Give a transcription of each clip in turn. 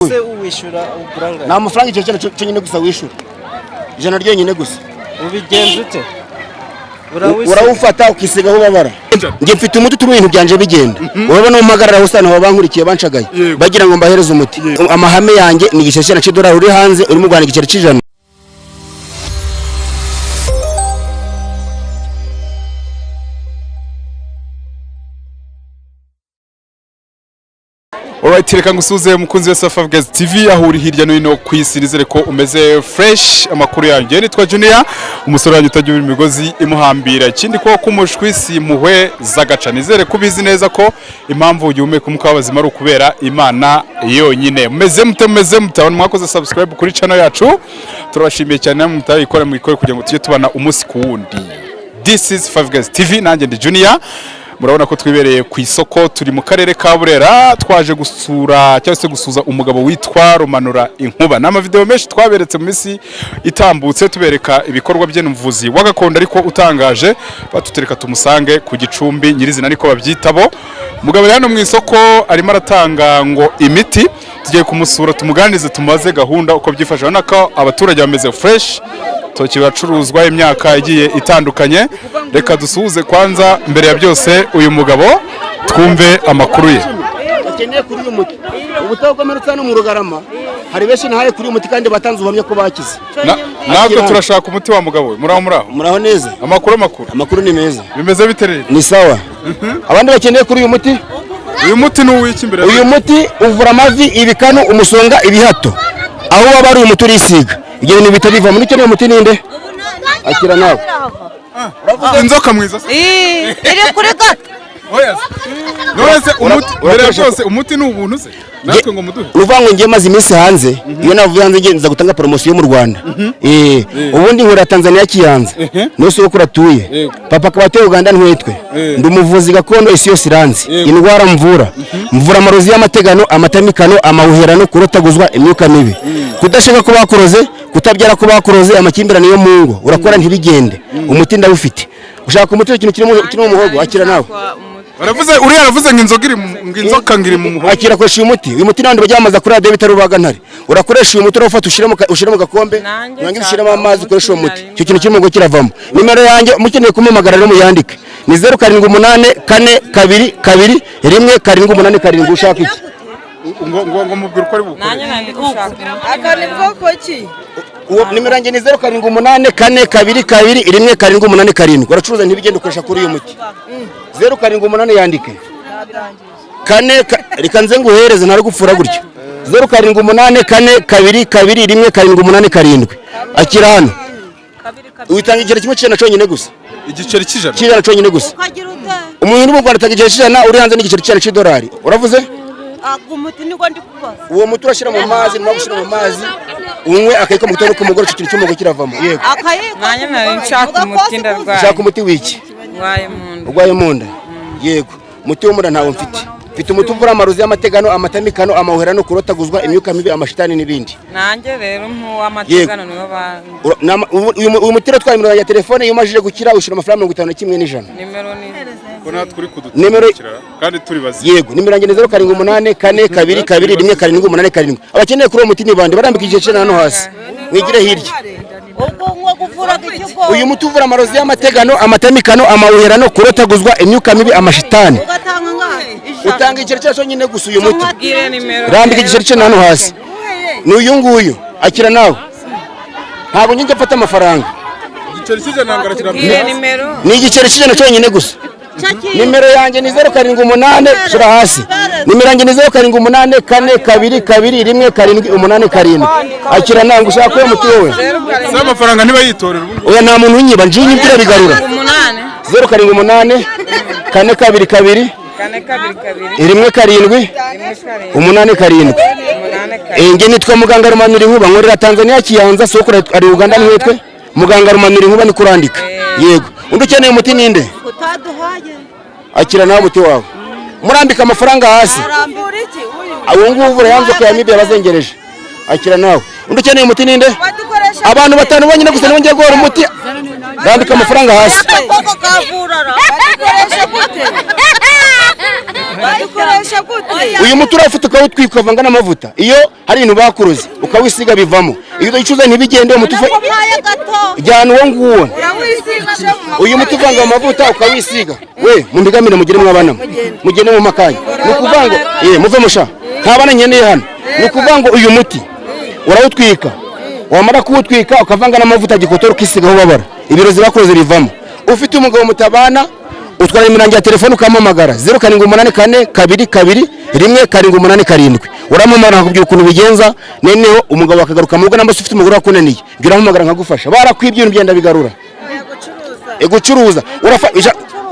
Se uwishyura ugura angahe? Ni amafaranga igiceri cyonyine gusa wishyura, ijana ryonyine gusa. Ubigenza ute? Urawisiga? Urawufata ukisiga aho ubabara. Njye mfite umuti utuma ibintu byanje bigenda. Urabona umpagarara aho usanga bankurikiye banshagaye bagira ngo mbahereze umuti. Amahame yanjye ni igiceri cy'ijana cy'idolari, uri hanze uri mu Rwanda igiceri cy'ijana. Alright, reka ngusuze mukunzi wa Safa Guys TV aho uri hirya no hino ku isi, nizere ko umeze fresh. Amakuru yanjye, nitwa Junior, umusore wanyu utagira imigozi imuhambira. Ikindi ko kumushwi si impuhwe zagaca. Nizere ko ubizi neza ko impamvu ugihumeka umwuka w'abazima ari ukubera Imana yonyine. Mumeze mute? Mumeze mute? Abantu mwakoze subscribe kuri channel yacu, turabashimiye cyane. Namwe mutarayikora muyikore kugira ngo tujye tubana umunsi ku wundi. This is Five Guys TV, nanjye ndi Junior. Murabona ko twibereye ku isoko, turi mu karere ka Burera, twaje gusura cyangwa se gusuza umugabo witwa Rumanura Inkuba. Ni amavideo menshi twaberetse mu minsi itambutse tubereka ibikorwa bye, n'umuvuzi wa gakondo ariko utangaje. Batutereka tumusange ku gicumbi nyirizina, niko babyitabo. Mugabo hano mu isoko arimo aratanga ngo imiti, tugiye kumusura tumuganirize, tumubaze gahunda uko byifashe. Urabona ko abaturage bameze fresh, toki bacuruzwa, imyaka igiye itandukanye. Reka dusuhuze kwanza mbere ya byose uyu mugabo, twumve amakuru ye. Bakeneye kuri uyu muti ubutagomerutse hano mu Rugarama, hari benshi nahaye kuri uyu muti kandi batanze ubuhamya ko bakize. Natwe turashaka umuti wa mugabo we. Muraho, muraho? Muraho neza. Amakuru, amakuru? Amakuru ni meza. Bimeze bite rero? Ni sawa. Abandi bakeneye kuri uyu muti? Uyu muti ni uw'iki mbere? Uyu muti uvura amavi, ibikanu, umusonga, ibihato. Aho waba ari uyu muti urisiga, ibyo bintu bihita bivamo. Ukeneye umuti ninde? Akira nawe. Inzoka mwiza se? Iri kuri gato. Oya se. None se umuti mbere ya byose, umuti ni ubuntu se natwe ngo muduhe? Ni ukuvuga ngo ngiye maze iminsi hanze, iyo navuye hanze ngiye nza gutanga poromosiyo mu Rwanda. Ubundi nkorera Tanzania Kiyanza, niho sogokuru atuye, papa akaba atuye Uganda ntwetwe. Ndi umuvuzi gakondo, isi yose iranzi. Indwara mvura, mvura amarozi y'amategano, amatamikano, amahuherano, kurotaguzwa, imyuka mibi, kudashaka ko bakuroze, kutabyara ko bakuroze, amakimbirane yo mu ngo, urakora ntibigende. Umuti ndawufite. Ushaka umuti w'ikintu kiri mu muhogo? Akira nawe. Baravuze, uriya aravuze ngo inzoga iri ngo inzoka ngo iri mu muhogo. Akira, koresha uyu muti. Uyu muti n'abandi bajya bamaza kuri radiyo bita Rubagantare. Urakoresha uyu muti, urawufata ushyire mu gakombe, Nanjye nurangiza nshaka ushyiremo amazi, umuti. Ukoresha uwo muti. Nari Icyo kintu kiri mu muhogo kiravamo. Nimero yanjye mukeneye kumpamagara rero muyandike, ni 0784221787. Ushaka iki? Ngo mubwire uko ari bukore. Nanjye nari gushaka. Aka ni bwoko ki? Uwo nimero yanjye ni 0784221787. Uracuruza ntibigende, ukoresha kuri uyu muti. 078, yandike, kane reka nze nguhereze, ntari gupfura gutya. 0784221787. Akira hano, witanga igiceri kimwe cy'ijana cyonyine gusa. Igiceri cy'ijana? Cy'ijana cyonyine gusa. Ukagira ute? Umuntu uri mu Rwanda atanga igiceri cy'ijana, uri hanze n'igiceri cy'ijana cy'idolari. Uravuze? Umuti niko ndi kubaza. Uwo muti urashyira mu mazi, numara gushyira mu mazi unywe akayiko mu gitondo, k'umugore icyo kintu cy'umuhogo kiravamo. Yego. Akayiko. Nanjye nari nshaka umuti, ndarwaye. Ushaka umuti w'iki? Ndwaye mu nda. Urwaye mu nda? Yego, umuti wo mu nda ntawo mfite. Mfite umuti uvura amarozi y'amategano, amatamikano, amahuherano, kurotaguzwa, imyuka mibi, amashitani n'ibindi. Nanjye rero nk'uw'amategano nibo ba Uyu muti rero twara nimero ya telefone, iyo umajije gukira wishyura amafaranga 51 n'ijana. Nimero ni? Ko natwe uri Nimero- kudukurikira kandi turi bazima. Yego, nimero yanjye ni 0784221787. Abakeneye kuri uwo muti ni bande? Barambika igiceri cy'ijana hano hasi, mwigire hirya. Ubwo nko kuvuraga ikigo. Uyu muti uvura amarozi y'amategano, amatamikano, amahuherano, kurotaguzwa, imyuka mibi, amashitani. Ugatanga angahe? Ijana. Utanga igiceri cyacu cyonyine gusa uyu muti. Bwire nimero. Rambika igiceri cy'ijana hano hasi. Ni uyu nguyu, akira nawe. Ntabwo njya mfata amafaranga. Igiceri cy'ijana ngo arakirambika. Bwire nimero. Ni igiceri cy'ijana cyonyine gusa. Nimero yanjye ni 078, shyira hasi. Nimero yanjye ni 0784221787. Akira nawe ngo ushaka uwo muti wowe. Se amafaranga ntibayitorera ubu ngubu? Oya, nta muntu unyiba, njiye unyibwira bigarura. 8. 078 422 422 17 17 87. 87. Njye nitwa muganga Rumanura Inkuba, nkorera Tanzania Kiyanza, sokuru ari Uganda ntwetwe. Muganga Rumanura Inkuba ni kurandika. Yego, undi ukeneye umuti ninde? Utaduhaye. Akira nawe umuti wawe, murambika amafaranga hasi. Arambura iki uyu? Uwo nguwo uvura ya nzoka ya mibi yabazengereje. Akira nawe. Undi ukeneye umuti ninde? Badukoresha. Abantu batanu bonyine gusa nibo ngiye guhora umuti. Rambika amafaranga hasi. Akaboko kavurara. Badukoresha gute? Bayikoresha gute? Uyu muti urawufata ukawutwika, ukavanga n'amavuta. Iyo hari ibintu bakuroze ukawisiga bivamo. Iyo udayicuza ntibigende, umuti Wampaye gato. Jyana uwo nguwo. Urawisiga mu Uyu muti uvanga amavuta ukawisiga. We mumbigamire, mugire mwabana, mugende mu makanya. Ni ukuvuga ngo muve musha, nta bana nkeneye hano. Ni ukuvuga ngo uyu muti urawutwika, wamara kuwutwika ukavanga n'amavuta gikotora, ukisiga aho ubabara, ibirozi bakoze bivamo. Ufite umugabo mutabana, utwara imirangi ya telefone ukampamagara: 0784221787. Urampamagara nkakubwira ukuntu bigenza, noneho umugabo akagaruka mu rugo. Namba se ufite umugore wakunaniye, jya urampamagara nkagufasha. Barakwibye ibintu byenda bigarura. Gucuruza,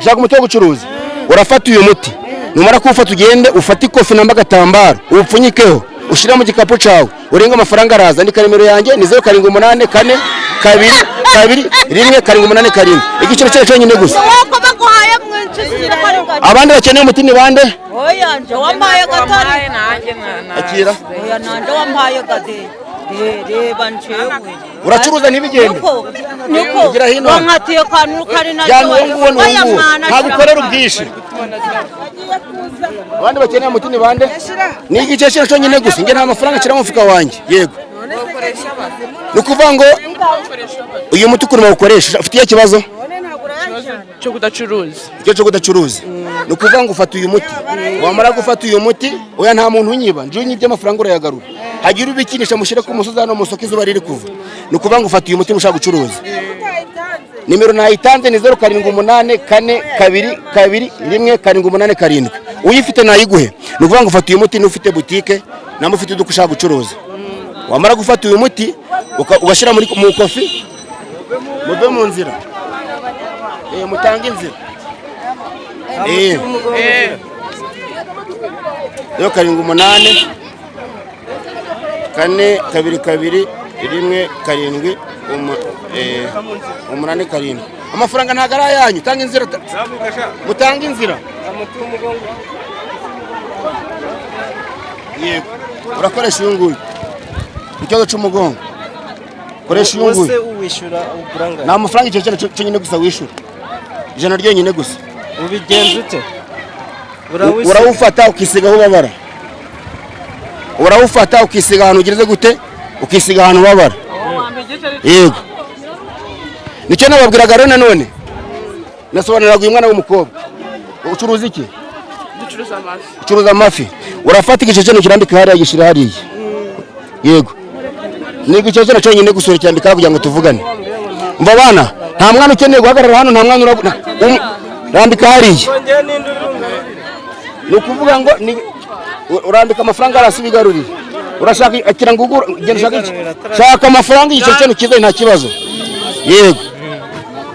ushaka umuti wo gucuruza, urafata uyu muti. Numara kuwufata ugende ufate ikofi namba agatambaro, uwupfunyikeho, ushyire mu gikapu cyawe, urenge amafaranga araza. Andika nimero yanjye ni 0784221787. Igiciro cyayo cyonyine gusa. Wako baguhaye mwinshi sira ko ari gato. Abandi bakeneye umuti ni bande? Oya, nje wampaye gato. Wampaye nanjye na Akira. Oya, nanje wampaye gade. Reba njewe. Uracuruza ntibigende. Niko. Niko. Gira hino. Wankatiye kantu kari na. Jyana uwo nguwo, ni uwo Oya nguwo. mwana. Ntabwo ukorera ubwishyu. Abandi bakeneye umuti ni bande? Ni igice cyo cyonyine gusa. Njye nta mafaranga nshyira mu mufuka wanjye. Yego, ni ukuvuga ngo uyu muti ukuntu bawukoresha, ufite ikihe kibazo? Cyo kudacuruza. Icyo cyo kudacuruza. Ni ukuvuga ngo ufata uyu muti, wamara gufata uyu muti, oya, nta muntu unyiba. Njye unyibye amafaranga urayagarura. Hagira ubikinisha, mushyire ku musozi hano mu soko izuba riri kuva. Ni ukuvuga ngo ufata uyu muti ushaka gucuruza. Nimero nayitanze ni 0784221787. Uyifite nayiguhe. Ni ukuvuga ngo ufata uyu muti n'ufite butike namba ufite iduka ushaka gucuruza. Wamara gufata uyu muti ugashyira muri mu kofi. Muve mu nzira, mutange inzira. 078422 787. Amafaranga ntabwo ari ayanyu. Tanga inzira, mutange inzira. Yego, urakoresha uyu nguyu ikibazo cy'umugongo, koresha uyu Wose nguyu. Uwishyura ugura angahe? Ni amafaranga icyo kintu cyonyine gusa wishyura, 100 ryonyine gusa. Ubigenza ute? Urawisiga? Urawufata ukisiga aho ubabara. Urawufata ukisiga ahantu ugeze gute, ukisiga ahantu ubabara. Yego, nicyo nababwiraga rero. Nanone nasobanuriraga uyu mwana w'umukobwa. Ucuruza iki? Ducuruza amafi. Ucuruza amafi. Urafata igice cyo kirambika hariya, gishyira hariya. Yego, ni igice cyo cyonyine gusa kirambika kugira ngo tuvugane. Umva bana, nta mwana ukeneye guhagarara hano, nta mwana rambika hariya. Kongera n'indi urunga. Ni ukuvuga ngo ni urambika amafaranga arasubigarurira. Urashaka akira ngo ugura, genda ushaka iki, shaka amafaranga, igice cyo kiza, nta kibazo. Yego.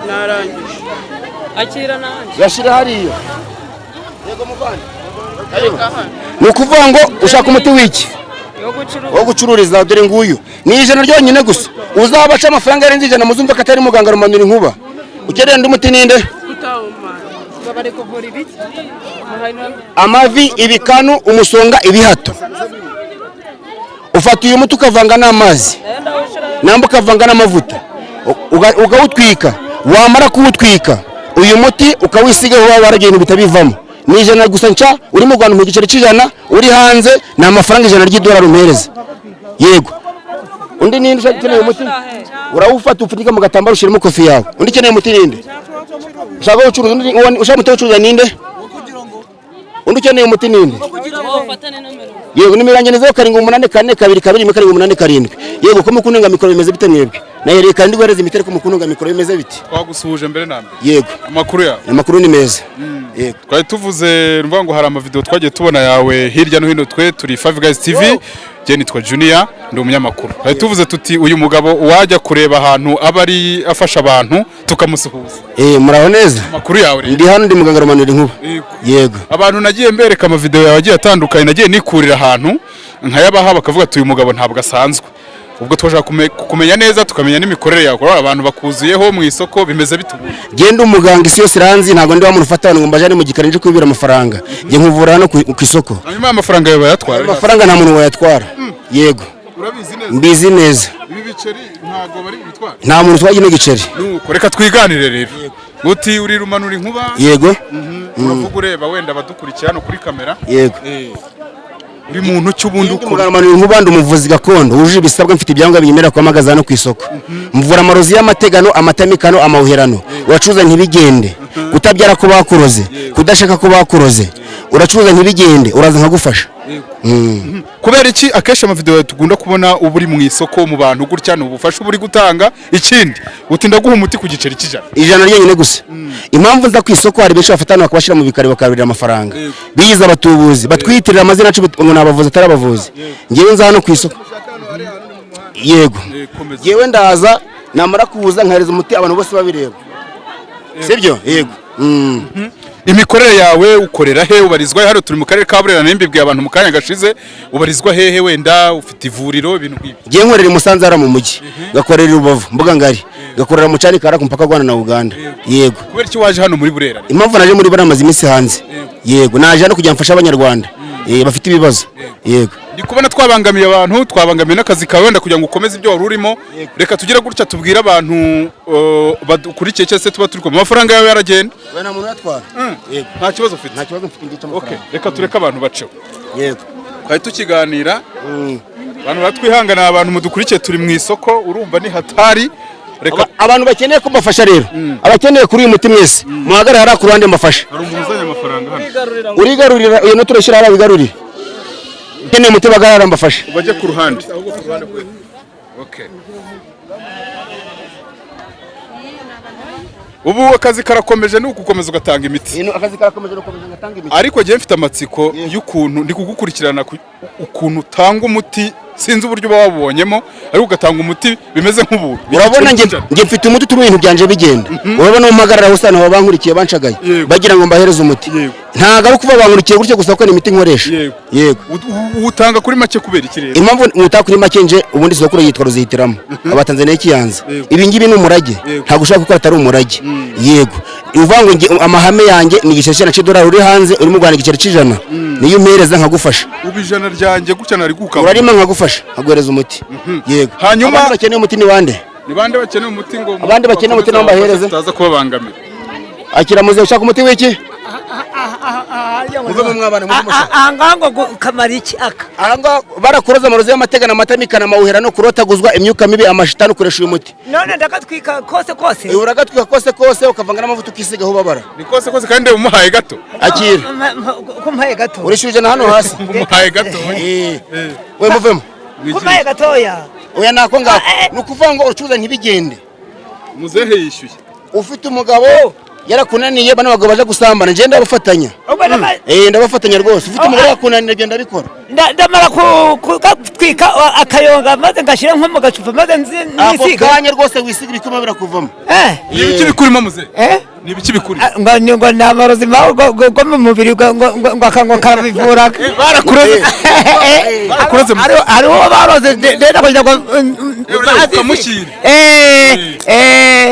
Narangije. Akira nanjye. Yashira hariya. Yego muvandi, ni ukuvuga ngo ushaka umuti w'iki? Yo gucuruza. Wo gucururiza. Dore nguyu, ni 100 ryonyine gusa. Uzabaca amafaranga arenze 100 muzumva ko atari muganga rumanura inkuba. Ukeneye undi muti ninde? Kutawumara. Bari kuvura ibiki? Amavi, ibikanu, umusonga, ibihato. Ufata uyu muti ukavanga n'amazi namba ukavanga n'amavuta, ukawutwika. Wamara kuwutwika uyu muti ukawisiga waba waragiye, ibintu bitabivamo. Ni 100 gusa nca. Uri mu Rwanda mu giceri cy'100, uri hanze ni amafaranga 100 ry'idolari umpereza. Yego, undi ninde ushaka, ukeneye umuti? Urawufata upfunyika mu gatambaro, ushyiramo kofi yawe. Undi ukeneye umuti ninde? Ushaka gucuruza? Undi ushaka umuti wo gucuruza ninde? Undi ukeneye umuti ninde? Yego, nimero yanjye ni 0784221787. Yego, ko mukununga mikoro bimeze bite mwebwe? Nahereye kandi guhereza imiti, ariko mukununga mikoro bimeze bite? Twagusuhuje mbere na mbere. Yego. Amakuru yawe? Amakuru ni meza, yego. Twari tuvuze mvuga ngo hari amavideo twagiye tubona yawe hirya no hino. Twe turi Five Guys TV, jye nitwa Junior, ndi umunyamakuru. Twari tuvuze tuti uyu mugabo wajya kureba ahantu aba ari afasha abantu, tukamusuhuza. Muraho neza. Amakuru yawe rero? Ndi hano, ndi muganga rumanura inkuba. Yego. Yego. Abantu nagiye mbereka amavideo yawe agiye atandukanye, nagiye nikurira ahantu nkayabaha, bakavuga ati uyu mugabo ntabwo asanzwe. Ubwo twashaka kumenya neza, tukamenya n'imikorere yawe, kuko abantu bakuzuyeho mu isoko. Bimeze bite ubu? Genda, umuganga isi yose iranzi. Ntabwo ndi wa muntu ufata abantu ngo mbajane mu gikari nje kwibira amafaranga. Njye nkuvura hano ku isoko. Hanyuma amafaranga yawe bayatwara? Amafaranga nta muntu wayatwara, yego. Urabizi neza? Mbizi neza. Ibi biceri ntabwo bari bubitware? Nta muntu utwaye ino giceri. Nuko reka twiganire rero. Uti uri rumanura inkuba? Yego. Uravuga ureba wenda abadukurikira hano kuri kamera. Yego. Uri muntu ki ubundi Ndi ukora? muganga Manura Inkuba, ndi umuvuzi gakondo wujuje ibisabwa, mfite ibyangombwa binyemerera kuhamagaza hano ku isoko. Mvura amarozi y'amategano, amatamikano, amawuherano, uracuruza ntibigende, kutabyara ko bakuroze, kudashaka ko bakuroze, uracuruza ntibigende, uraza nkagufasha. Kubera iki akenshi amavideo tugunda kubona uba uri mu isoko mu bantu gutya? Ni ubufasha uba uri gutanga? Ikindi, uti ndaguha umuti ku giceri cy'ijana. 100 ryonyine gusa. Impamvu nza ku isoko, hari benshi bafata hano bakabashyira mu bikari bakabarira amafaranga, bigize abatubuzi, batwiyitirira amazina yacu ngo ni abavuzi atari abavuzi. Ngewe nza hano ku isoko, yego. Komeza. Ngewe ndaza, namara kuza nkahereza umuti abantu bose babireba, sibyo? Yego. Imikorere yawe, ukorera he? Ubarizwa he? Hano turi mu karere ka Burera, n'imbibwiye abantu mu kanya gashize. Ubarizwa hehe? Wenda ufite ivuriro, ibintu nk'ibyo. Ngewe nkorera i Musanze hariya mu mujyi, gakorera i Rubavu mbuga ngari, gakorera mu Cyanikara ku mupaka wa Rwanda na Uganda, yego. Kubera iki waje hano muri Burera rero? Impamvu naje muri Burera, maze iminsi hanze, yego. Naje hano kugira ngo mfashe Abanyarwanda bafite ibibazo, yego. Ndi kubona twabangamiye abantu, twabangamiye n'akazi kawe. Wenda kugira ngo ukomeze ibyo wari urimo, reka tugire gutya tubwire abantu badukurikiye cyangwa se tuba turi kumwe, amafaranga yawe yaragenda. Nta muntu uyatwara, yego. Nta kibazo ufite? Nta kibazo mfite ngice Okay, amafaranga. reka tureke abantu baceho. Yego. Twari tukiganira, abantu batwihangana, abantu mudukurikiye, turi mu isoko, urumva ni hatari. Reka Abantu bakeneye ko mbafasha rero, abakeneye kuri uyu muti mwese muhagarare hariya ku ruhande mbafashe. Hari umuntu uzanye amafaranga hano. Urigarurira iyo note, urashyira hariya wigarurire. Ukeneye umuti bagarara mbafashe. Bajye ku ruhande. Okay. Ubu akazi karakomeje, ni ugukomeza ugatanga imiti? Ino akazi karakomeje, rukomeje ngatanga imiti. Ariko njyewe mfite amatsiko y'ukuntu ndi kugukurikirana, ukuntu utanga umuti. Sinzi uburyo uba wabubonyemo, ariko ugatanga umuti bimeze nk'ubuntu. Urabona nge mfite umuti utuma ibintu byanje bigenda. Urabona umpagarara hose hano bankurikiye banshagaye, bagira ngo mbahereze umuti. Ntabwo ari ukuba bankurikiye gutyo gusa, kuko ni imiti nkoresha. Yego. Utanga kuri make kubera iki rero? Impamvu mwita kuri make, nje ubundi sokuru yitwa Ruzihitiramo, Abatanzaniya kiyanza. Ibi ngibi ni umurage, ntabwo ushobora gukora atari umurage, yego. Uvuga ngo nge amahame yanjye ni igiceri cy'idolari, uri hanze, uri mu Rwanda igiceri cy'ijana niyo umpereza nkagufasha. Ubu 100 ryanjye gutya nari gukama? Urarima nkagufasha, nkaguhereza umuti, yego. Abandi bakeneye umuti ni bande? Ni bande bakeneye umuti ngo Abandi bakeneye umuti nabo mbahereze. Tutaza kubabangamira. Akira muzehe, ushaka umuti w'iki? Muve mu mwabana, muve mushaka. Aha ngaha ngo kamara iki aka? Aha ngaha barakuroza amarozi y'amategano, amatamikana, amawuhera no kurotaguzwa, imyuka mibi, amashitani, ukoresha uyu muti. None ndagatwika kose kose? Uragatwika kose kose, ukavanga n'amavuta ukisiga aho ubabara. Ni kose kose kandi umuhaye gato. Akira. Ko mpaye gato? Urishyura 100 hano hasi. Umuhaye gato. We muvemo. Ko mpaye gatoya? Oya, nako ngako ni ukuvuga ngo ucuruza ntibigende. Muzehe yishyuye. Ufite umugabo yarakunaniye, bano bagabo baje gusambana, njye ndabafatanya. Ubwo Ndabafatanya rwose. Ufite umugore yakunaniye, ibyo ndabikora. Ndamara kugatwika akayonga, maze ngashyira nko mu gacupa, maze Ako nisiga. kanya rwose wisiga, ibikuma birakuvamo. Ni ibiki bikurimo, muzehe? Eh? Ni ibiki bikurimo? Ah, ngo ni ngo ni amarozi ngo mu mubiri ngo ngo karabivura. Barakuroze. Barakuroze. Hariho baroze ndenda kugira ngo Urajya ukamushyira.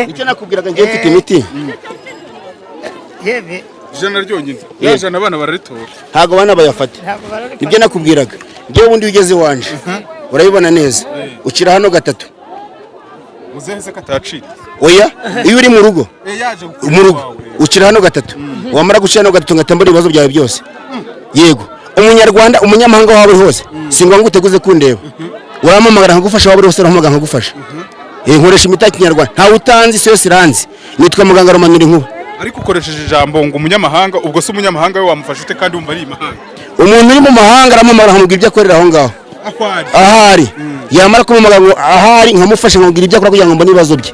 Icyo nakubwiraga, njye mfite imiti. Yewe. 100 ryonyine ya 100 abana bararitora. Ntabwo abana bayafata. Ntabwo bararifata. Nibyo nakubwiraga, njyewe ubundi iyo ugeze iwanje urabibona neza, ucira hano gatatu. Muzehe se katacitse? Oya, iyo uri mu rugo, Yaje mu rugo ucira hano gatatu, wamara gucira hano gatatu ngatambura ibibazo byawe byose, yego. Umunyarwanda, umunyamahanga, waba uri hose, si ngombwa ngo uteguze kundeba, urampamagara nkagufasha. Waba uri hose urampamagara nkagufasha. Nkoresha imiti ya kinyarwanda, ntawe utanzi, isi yose iranzi, nitwa muganga Romanura Inkuba. Ariko ukoresheje ijambo ngo umunyamahanga, ubwo se umunyamahanga we wamufasha ute kandi wumva ari imahanga? Umuntu uri mu mahanga arampamagara nkamubwira ibyo akorera aho ngaho. Aho ari. Ahari yamara kumumagara ngo ahari, nkamufasha nkamubwira ibyo akora kugira ngo mbone ibibazo bye,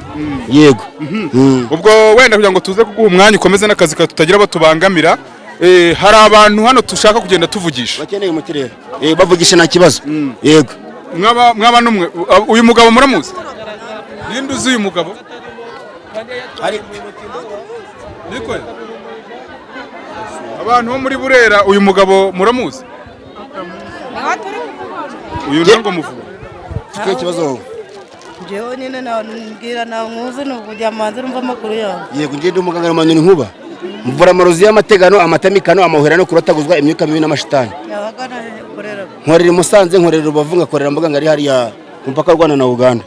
yego. Ubwo wenda kugira ngo tuze kuguha umwanya ukomeze n'akazi kawe tutagira abo tubangamira, hari abantu hano dushaka kugenda tuvugisha. Bakeneye umuti rero, bavugisha nta kibazo, yego. Mwaba n'umwe, uyu mugabo muramuzi? Ninde uzi uyu mugabo? Niko ye? Abantu bo muri Burera, uyu mugabo muramuzi? Uyu ntabwo muvuga. Ikihe kibazo wowe? Njyewe nyine nabwira nta nkuzi, ni ukujya manzi numva amakuru yawe. Yego, njye ndi umuganga Romanura Inkuba, mvura amarozi y'amategano, amatamikano, amahera no kurotaguzwa, imyuka mibi n'amashitani. Yabagana ukorera? Nkorera i Musanze, nkorera i Rubavu, ngakorera mbuga ngari hariya ku mupaka wa Rwanda na Uganda.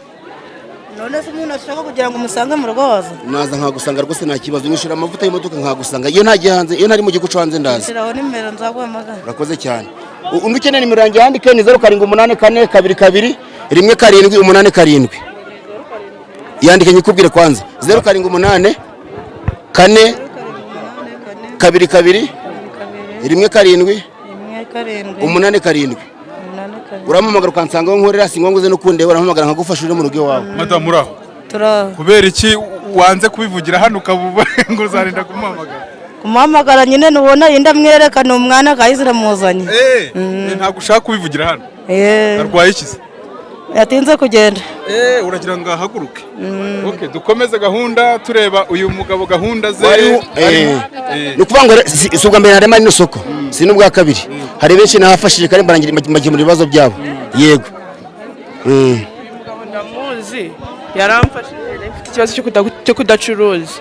None se umuntu ashaka kugira ngo umusange mu rugo waza? Naza nkagusanga rwose, nta kibazo. Nyishyura amavuta y'imodoka nkagusanga. Iyo ntagiye hanze, iyo ntari mu gihugu cyo hanze, ndaza. Shyiraho nimero nzaguhamagara. Urakoze cyane. Undi ukeneye nimero yanjye yandike, ni 0784221787. Yandike nyikubwire kwanza: 078422 1 7 87. 87. Urampamagara ukansanga aho nkorera. Si ngombwa uze no kundeba, urampamagara nkagufasha uri mu rugo iwawe. Madamu, uraho? Turaho. Kubera iki wanze kubivugira hano, ukabuba ngo uzarinda kumuhamagara? Kumuhamagara nyine nubona yenda amwereka, ni umwana kahise iramuzanye. Eh, ntabwo ushaka kubivugira hano? Eh. Arwaye iki se? Yatinze kugenda. Eh, uragira ngo ahaguruke. Okay, dukomeze gahunda tureba uyu mugabo, gahunda ze. Ni ukuvuga ngo si ubwa mbere narema rino soko, si n'ubwa kabiri. Hari benshi nahafashije kandi mbarangira mbakemura ibibazo byabo, yego. Umugabo ndamuzi, yaramfashije. Nari mfite ikibazo cyo kudacuruza,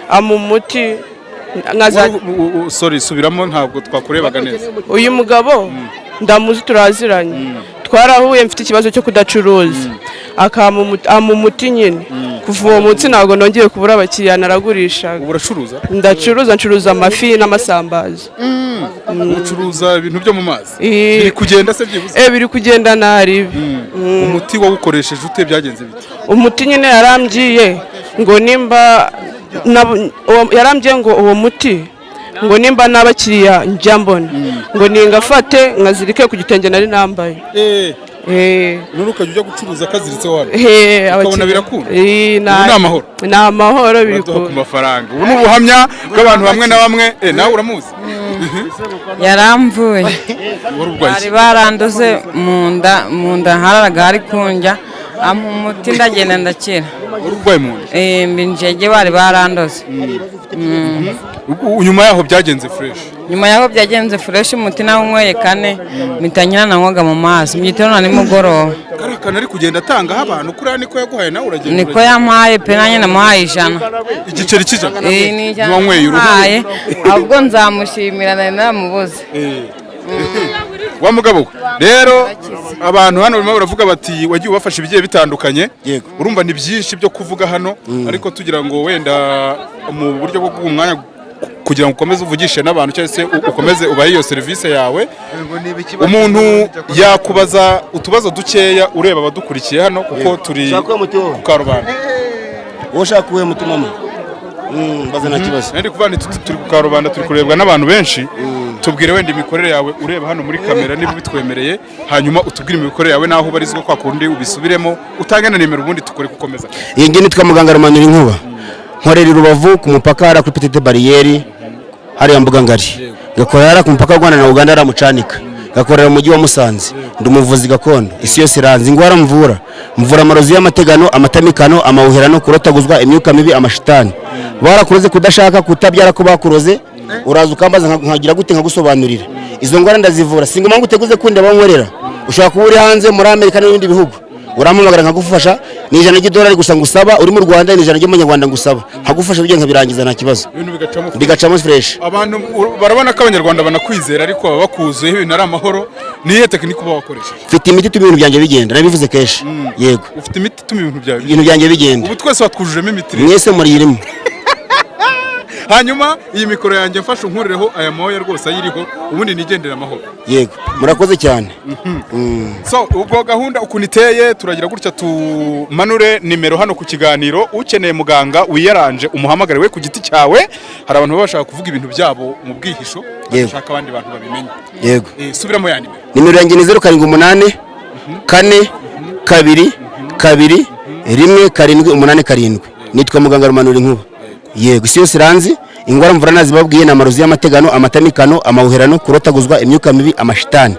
ampa umuti nkaza. Sorry, subiramo, ntabwo twakurebaga neza. Uyu mugabo ndamuzi, turaziranye, twarahuye. Mfite ikibazo cyo kudacuruza, akampa ampa umuti nyine. Kuva uwo munsi ntabwo nongeye kubura abakiriya, naragurishaga. Ubu uracuruza? Ndacuruza, ncuruza amafi n'amasambaza. Ucuruza ibintu byo mu mazi? Eh. Biri kugenda se byibuze? Eh, biri kugenda naribi. Umuti wawukoresheje ute? Byagenze bite? Umuti nyine yarambwiye ngo nimba yarambwiye ngo uwo muti, ngo nimba n'abakiriya njya mbona, ngo ningafate nkazirike ku gitenge nari nambaye. Eh, none ukajya ujya gucuruza kaziritse wano? Eh, Ukabona birakunda? Eh, Ubu ni amahoro? Ni amahoro, biri Uraduha ku ku mafaranga. Ubu ni ubuhamya bw'abantu bamwe na bamwe. Eh, nawe uramuzi? Yaramvuye. Wari urwaye Bari iki? barandoze mu nda, mu nda hararaga hari kunjya, ampa umuti ndagenda ndakira. Wari urwaye mu nda? Eh, mbinjege bari barandoze. Nyuma yaho byagenze fresh? Nyuma yaho byagenze fresh. Umuti nawunyweye kane, mpita nkira. Nanywaga mu mazi mu gitondo na nimugoroba. Kariya kantu ari kugenda atangaho abantu kuriya niko yaguhaye nawe? Uragenda Niko yampaye pe, nanjye namuhaye 100. Igiceri cy'ijana? Eh, ni 100. Wanyweye uruhu? Namuhaye, ahubwo nzamushimira, nari naramubuze. Wa mugabo we, rero abantu hano barimo baravuga bati wagiye ubafasha ibigiye bitandukanye. Yego. Urumva ni byinshi byo kuvuga hano, ariko tugira ngo wenda mu buryo bwo guha umwanya kugira ngo ukomeze uvugishe n'abantu cyangwa se ukomeze ubahe iyo serivisi yawe, umuntu yakubaza utubazo dukeya ureba abadukurikiye hano, kuko turi Ushaka uwo muti wowe? ku karubanda. Wowe ushaka uwuhe muti mama? Mbaza nta kibazo. Nari kuvuga nti turi ku karubanda, turi kurebwa n'abantu benshi. Tubwire wenda imikorere yawe ureba hano muri kamera niba ubitwemereye, hanyuma utubwire imikorere yawe n'aho ubarizwa, kwa kundi ubisubiremo, utange na nimero, ubundi tukore gukomeza. Iyi ngiyi nitwa muganga Rumanura Inkuba, nkorera i Rubavu ku mupaka hariya kuri petite barrière, hariya mbuga ngari. Gakorera hariya ku mupaka w'u Rwanda na Uganda, hariya mucanika. Gakorera mu mujyi wa Musanze. Ndi umuvuzi gakondo, isi yose iranzi. Ingwara mvura, mvura amarozi y'amategano, amatamikano, amawuherano, kurotaguzwa, imyuka mibi, amashitani. Barakuroze kudashaka kutabyara, ko bakuroze, uraza ukambaza nkagira gute, nkagusobanurira. Izo ndwara ndazivura. Si ngombwa ngo uteguze kundi abankorera. Ushobora kuba uri hanze muri Amerika n'ibindi bihugu, urampamagara nkagufasha. Ni 100 ry'idolari gusa ngusaba. Uri mu Rwanda ni 100 ry'amanyarwanda ngusaba, nkagufasha ibyo nkabirangiza, nta kibazo. Ibintu bigacamo? Bigacamo fresh. Abantu barabona ko abanyarwanda banakwizera, ariko baba bakuzuyeho ibintu ari amahoro. Niyihe tekinike uba wakoresheje? Mfite imiti ituma ibintu byanjye bigenda, nabivuze kenshi, yego. Ufite imiti ituma ibintu byawe Ibintu byanjye bigenda. Ubu twese watwujujemo imiti rero. Mwese muriyirimo. Hanyuma iyi mikoro yanjye mfashe unkurireho aya moya rwose ayiriho, ubundi nigendere amahoro. Yego, murakoze cyane. So ubwo gahunda ukuntu iteye, turagira gutya tumanure nimero hano ku kiganiro. Ukeneye muganga wiyaranje umuhamagare we ku giti cyawe. Hari abantu baba bashaka kuvuga ibintu byabo mu bwihisho, badashaka abandi bantu babimenya. Yego. Eh, subiramo ya nimero. Nimero yanjye ni 0784221787. Nitwa muganga Rumanura Inkuba, yego. Isi yose iranzi. Ingwara mvura nazibabwiye, ni amarozi y'amategano, amatamikano, amawuherano, kurotaguzwa, imyuka mibi, amashitani.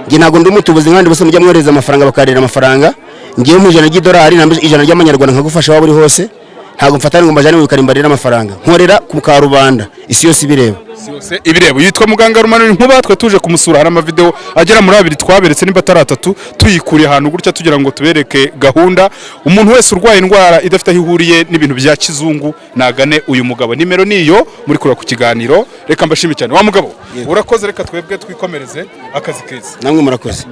Njye ntabwo ndi umutubuzi nk'abandi bose mujya mwohereza amafaranga bakarira amafaranga. Ngewe mu 100 ry'idolari na 100 ry'amanyarwanda nkagufasha waba uri hose. Ntabwo mfatana ngo mbajane mu bikarimbarira amafaranga. Nkorera ku karubanda, isi yose ibireba. Isi yose ibireba. Yitwa muganga Rumanura Inkuba. Twe tuje kumusura. Hari amavideo agera muri abiri twaberetse, nimba atari atatu, tuyikuriye ahantu gutya tugira ngo tubereke gahunda. Umuntu wese urwaye indwara idafite aho ihuriye n'ibintu bya kizungu nagane uyu mugabo. Nimero niyo muri kureba ku kiganiro. Reka mbashime cyane. Wa mugabo, urakoze. Reka twebwe twikomereze akazi keza. Namwe murakoze.